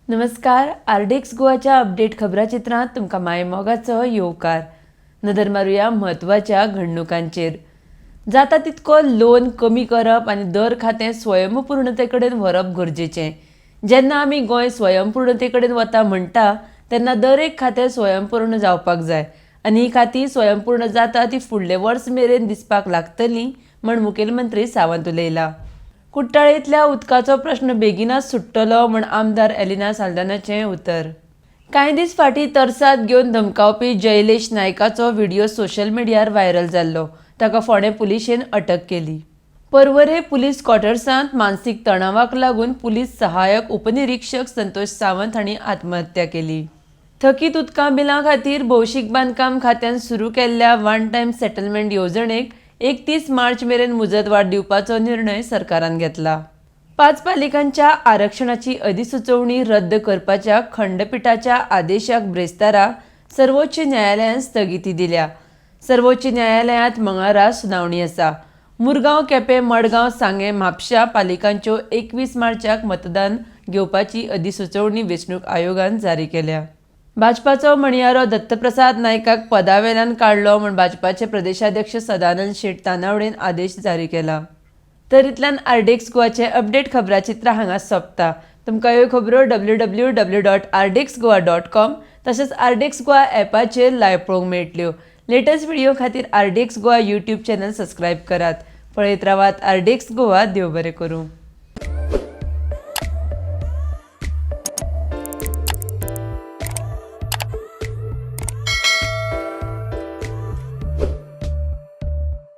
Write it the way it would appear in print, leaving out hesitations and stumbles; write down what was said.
नमस्कार, RDX गोवाच्या update खबराचित्रांत तुमकां मायमोगाचो येवकार. नदर मारुया म्हत्वाच्या घडणुकांचेर. जाता तितको लोन कमी करप आनी दर खातें स्वयंपूर्णते कडेन व्हरप गरजेचें. जेन्ना आमी गोंय स्वयंपूर्णते कडेन वता म्हणटा तेन्ना दर एक खातें स्वयंपूर्ण जावपाक जाय आनी ही खातीं स्वयंपूर्ण जाता ती फुडले वर्स मेरेन दिसपाक लागतली म्हण मुखेलमंत्री सावंत उलयला. कुट्टाळेंतल्या उदकाचो प्रश्न बेगिनाच सुट्टलो म्हण आमदार एलिना साल्दानाचें उतर. कांय दीस फाटीं तरसाद घेवन धमकावपी जयलेश नायकाचो व्हिडिओ सोशल मिडियार व्हायरल जाल्लो. ताका फोंडें पुलिशेन अटक केली. पर्वरे पुलीस क्वॉर्टर्सांत मानसीक तणावाक लागून पुलीस सहाय्यक उपनिरीक्षक संतोष सावंत हांणी आत्महत्या केली. थकीत उदकां बिलां खातीर भौशीक बांदकाम खात्यान सुरू केल्ल्या वन टायम सेटलमेंट येवजणेक 31 मार्च मेरेन मुजतवाड दिवपाचो निर्णय सरकारान घेतला. पांच पालिकांच्या आरक्षणाची अधिसुचोवणी रद्द करपाच्या खंडपिठाच्या आदेशाक ब्रेस्तारा सर्वोच्च न्यायालयान स्थगिती दिल्या. सर्वोच्च न्यायालयांत मंगळारा सुनावणी आसा. मुरगांव, केपें, मडगांव, सांगें, म्हापशा पालिकांच्यो 21 मार्चाक मतदान घेवपाची अधिसुचोवणी वेंचणूक आयोगान जारी केल्या. भाजपाचो म्हणयारो दत्तप्रसाद नायकाक पदावेल्यान काडलो म्हूण भाजपाचे प्रदेशाध्यक्ष सदानंद शेट तानावडेन आदेश जारी केला. तर इतल्यान आरडीएक्स गोवाचे अपडेट खबराचित्र हांगा सोंपता. तुमकां ह्यो खबरो www.rdxgoa.com तशेंच आरडीएक्स गोवा ॲपाचेर लायव्ह पळोवंक मेळटल्यो. लेटस्ट व्हिडिओ खातीर RDX Goa YouTube channel subscribe करात. पळयत रावात आरडीएक्स गोवा. देव बरें करूं.